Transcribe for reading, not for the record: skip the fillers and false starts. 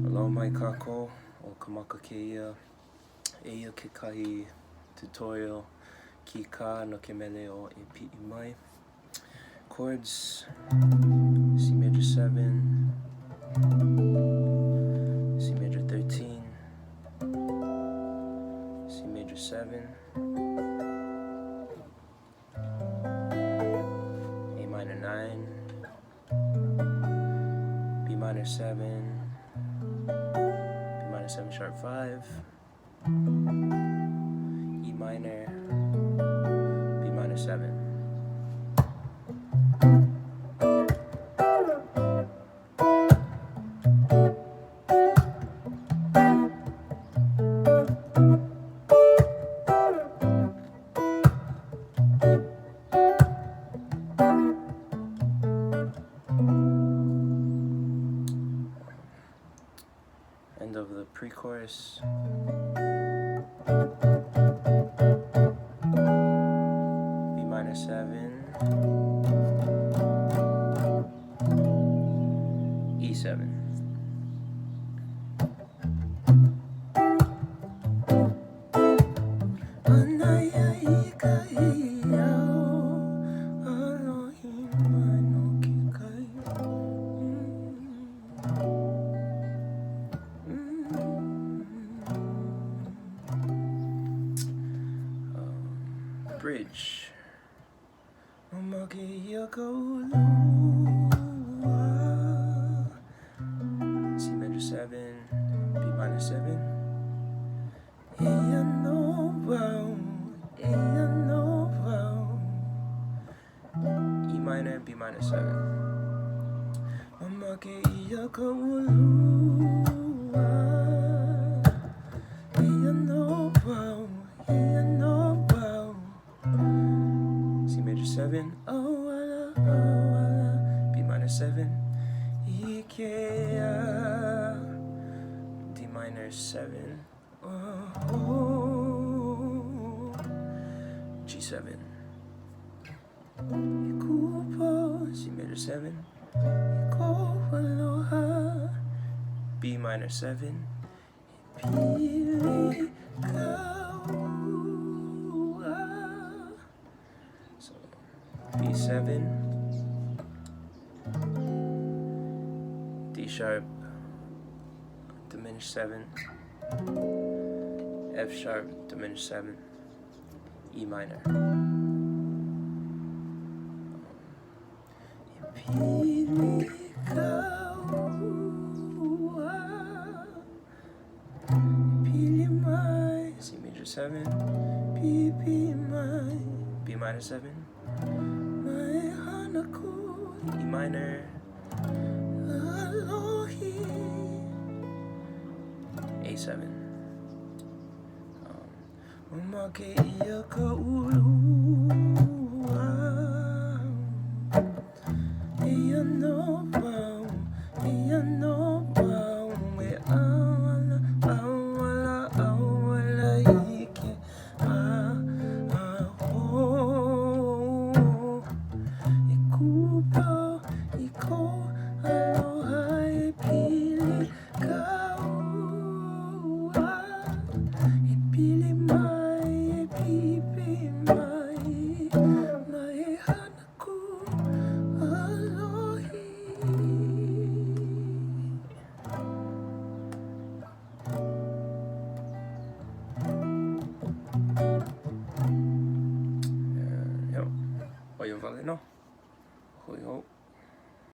Aloha mai kākou, ʻo Kamaka kēia. Eia kekahi tutorial kīkā no ke mele ʻo E Piʻi Mai. Chords, C major 7, C major 13, C major 7, A minor 9, B minor 7, B minor 7 sharp 5, E minor, B minor 7. End of the pre-chorus. B minor 7. E7. Bridge. C major 7, B minor 7. Eia nō wau, eia nō wau. E minor, B minor 7. Mamake ia ka ulua. Eia nō wau, eia nō wau. C major 7, oh, ala, oh, ala. B minor 7, Ikea. D minor 7, oh, oh, G7. C major 7, B minor 7, So B7, D sharp, diminished 7, F sharp, diminished 7, E minor. C major 7, B, B, my, B minor 7, E minor, A7. Mamake ia ka ulua. Eia nō wau, eia nō wau e ʻauala, ʻauala, ʻauala i ke aho. E kūpau i kou aloha e pili ka ua. E pili mai, e pipi mai, mai hana ku alohi. Yep. ʻO ia wale nō. Hui hou.